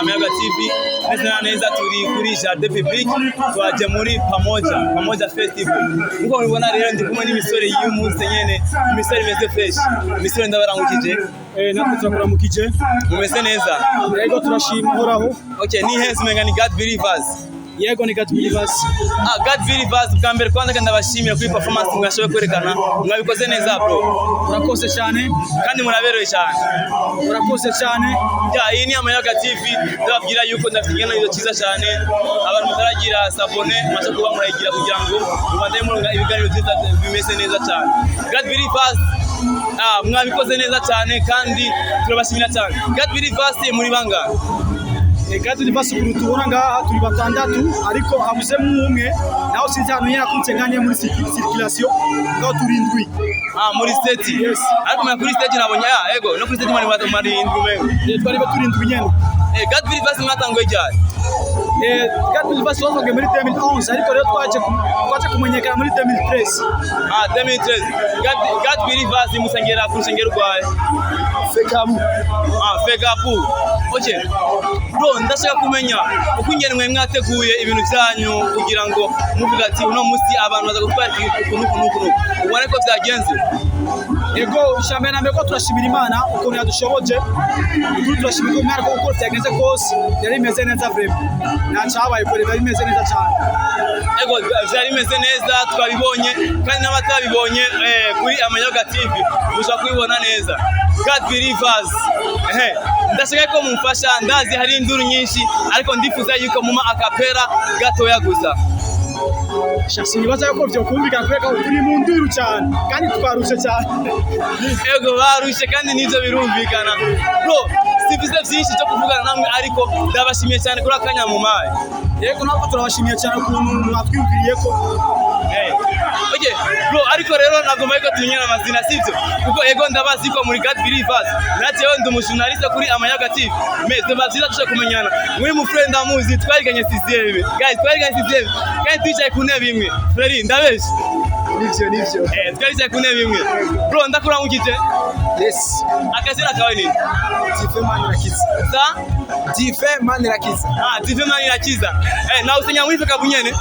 Amayaga TV. Neza na neza turi kuri Jardin Public, twaje muri Pamoja, Pamoja Festival. Nkuko mubibona rero, ndi kumwe n'imisore y'umunsi nyene, imisore imeze fresh. Imisore, ndabaramukije. Natwe turakuramukije. Mumeze neza? Yego, turashima Uhoraho. Okay, ni heza, umenga ni God Believers. Yego, ni God Believers. Ah, God Believers, bwa mbere kwanza kandi ndabashimira kuri performance mwashoboye kwerekana. Mwabikoze neza, bro. Urakoze cyane. Kandi muraberewe cyane. Urakoze cyane. Ya, iyi ni Amayaga TV. Ndababwira yuko ndafite ikiganiro cyiza cyane. Abantu mutaragira s'abonner, maze kuba murayigira kugira ngo mubandanye muronga ibiganiro byiza bimeze neza cyane. God Believers, ah, mwabikoze neza cyane kandi turabashimira cyane. God Believers, muri bangahe? God Believers ukuntu tubona ngaha turi batandatu, ariko habuzemo umwe naho sinzi ahantu nyine akutse nganye muri circulation, ngaho turi indwi. Ah, muri stage. Yes. Ariko mwe kuri stage nabonye, ah, ego, no kuri stage muri indwi umengo. Twari turi indwi nyene. God Believers, mwatanguye ryari? God Believers twatanguye muri 2011, ariko rero twaje kumenyekana muri 2013. Ah, 2013. God Believers, musengera ku rusengero rwawe? Fekabu. Ah, Fegapu. Okay. Bro, ndashaka kumenya uko ingene mwe mwateguye ibintu byanyu kugira ngo muvuga ati uno musi abantu baza gutwara uku n'uku n'uku n'uku. Ubone ko byagenze. Ego, ishambere na mbere ko turashimira Imana ukuntu yadushoboje. Ukuri turashimira Imana ko uko byagenze kose yari imeze neza, vraiment nta cyabaye kure, byari bimeze neza cyane. Ego, byari bimeze neza, twabibonye, kandi n'abatabibonye kuri Amanyoga TV mushobora kubibona neza. God Believers. Ehe, ndashaka ko mumfasha, ndazi hari induru nyinshi, ariko ndifuza yuko muma acapella gatoya gusa. Sinibaza yuko vyokumvikana kubera ko turi mu nduru cyane kandi twarushe cyane. Ego, barushe kandi nivyo birumvikana. Bro, sivuze byinshi cyo kuvugana namwe, ariko ndabashimiye cyane kuri akanya mumaye. Yego, natwe turabashimiye cyane ukuntu mwatwiyumviriye ko. Okay, bro, ariko rero nagomba yuko tumenyana amazina, sivyo? Kuko ego, ndabazi ko muri God Believers, najewe ndi umujournaliste kuri Amayaga TV. Mais tuba byiza tuje kumenyana. Muri mu friend ndamuzi, twariganye sixième. Guys, twariganye sixième. Kandi twicaye ku ntebe imwe. Freddy, ndabeshe? Nivyo, nivyo. Twaricaye ku ntebe imwe. Bro, ndakuramukije. Yes. Akazina kawe ni? Dife Manirakiza. Sa? Dife Manirakiza. Ah, Dife Manirakiza. Nawe usenya muri Fekabu nyene?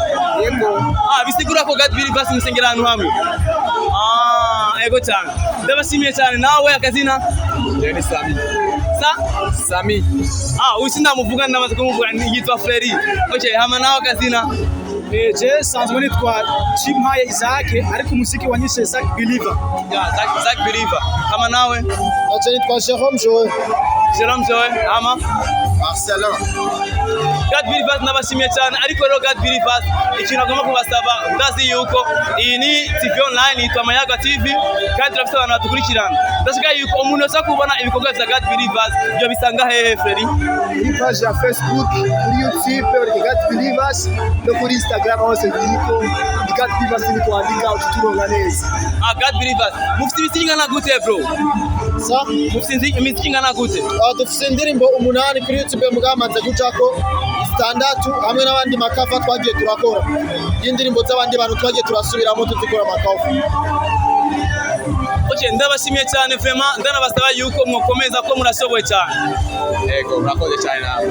Yego. Ah, bisigura ko God Believers musengera ahantu hamwe. Ah, ego cyane. Ndabashimiye cyane. Nawe akazina? Jewe ni Sami. Sa? Sami. Ah, uyu sindamuvuga, ndamaze kumuvuga, yitwa Freddy. Okay, hama nawe akazina? Je sanzwe nitwa Chimpaye Isaac, ariko umuziki wanyishe Isaac Believer. Yeah, Zack, Zack Believer. Hama nawe? Naje nitwa Jerome Joel. Jerome Joel. Hama? Marcelin. God Believers, ndabashimiye cyane. Ariko rero God Believers, ikintu agomba kubasaba, ndazi yuko iyi ni TV online yitwa Mayaga TV kandi turafite abantu badukurikirana. Ndashaka yuko umuntu wese kubona ibikorwa bya God Believers ibyo bisanga hehe, Freddy? Kuri page ya Facebook, kuri YouTube ni God Believers, no kuri Instagram hose biriko ni God Believers, ni kuandika ututuronga neza. Ah, God Believers, mufite imiziki ingana gute, bro? Sa? Mufite imiziki ingana gute? Ah, dufise indirimbo umunani kuri YouTube, mugamaze kujako zitandatu, hamwe n'abandi ma cover twagiye turakora y'indirimbo z'abandi bantu twagiye turasubiramo tuzikora ama cover. Okay, ndabashimiye cyane vraiment, ndanabasaba yuko mwokomeza ko murashoboye cyane. Yego, murakoze cyane nawe.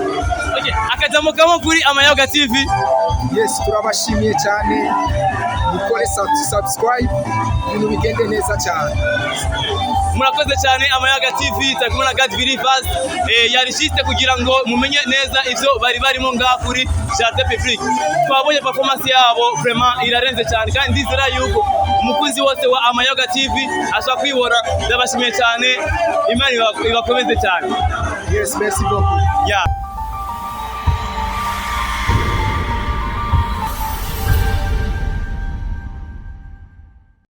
Okay, akajambo kamwe kuri Amayaga TV. Yes, turabashimiye cyane, mukore subscribe, ibintu bigende neza cyane. Murakoze cyane. Amayaga TV turi kumwe na God Believers, yari juste kugira ngo mumenye neza ivyo bari barimo ngaha kuri Jardin Public. Twabonye performance yabo, vraiment irarenze cyane, kandi ndizera yuko umukunzi wose wa Amayaga TV ashobora kwibona. Ndabashimiye cyane, Imana ibakomeze cyane. Yes, merci beaucoup. Yeah.